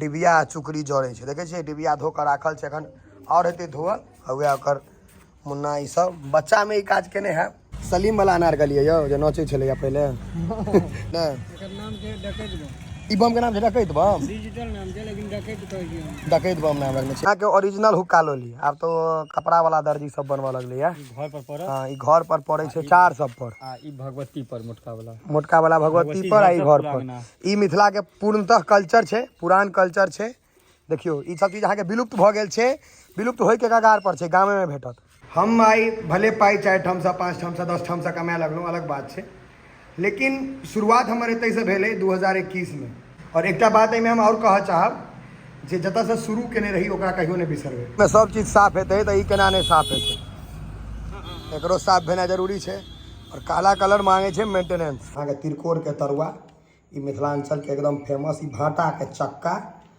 डिबिया आ चुकरी जरै छै। देखै छियै, डिबिया धो कऽ राखल छै, एखन आओर हेतै धोअल। आ वएह ओकर मुन्ना ई सब बच्चामे ई काज केने है। सलीम वाला अनारकली यौ जे नचै छलैया पहिले नहि। एकर नाम छै डकैत बम। ई बम के नाम छै डकैत बम। डिजिटल नाम छै, लेकिन डकैत कहै छियै हम। डकैत बम नाम रखने छै। अहाँके ओरिजिनल हुक्का लोली आब तो कपड़ा वाला दर्जी सब बनबऽ लगलैया। घर पर पड़त। हँ, ई घर पर पड़ै छै, चार सब पर। आ ई भगवती पर, मोटका वाला। मोटका वाला भगवती पर आ ई घर पर। ई मिथिला के पूर्णतः कल्चर छै, पुरान कल्चर छै। देखियौ, ई सब चीज अहाँके विलुप्त भऽ गेल छै, विलुप्त होइके कगार पर छै, गामेमे भेटत। हम आइ भले पाइ 4 ठामसँ, 5 ठामसँ, 10 ठामसँ कमाए लगलहुँ, अलग बात छै, लेकिन शुरुआत हमर एतहिसँ भेलै 2021मे। आओर एकटा बात एहिमे हम आओर कहऽ चाहब जे जतऽसँ शुरू केने रही ओकरा कहियो नहि बिसरबै। मे सब चीज साफ हेतै तऽ ई केना नहि साफ हेतै? एकरो साफ भेनाइ जरूरी छै। आओर काला कलर मांगै छै मेंटेनेंस। अहाँके तिलकोरके तरुआ, ई मिथिलाञ्चलके एकदम फेमस। ई भाँटाके चक्का।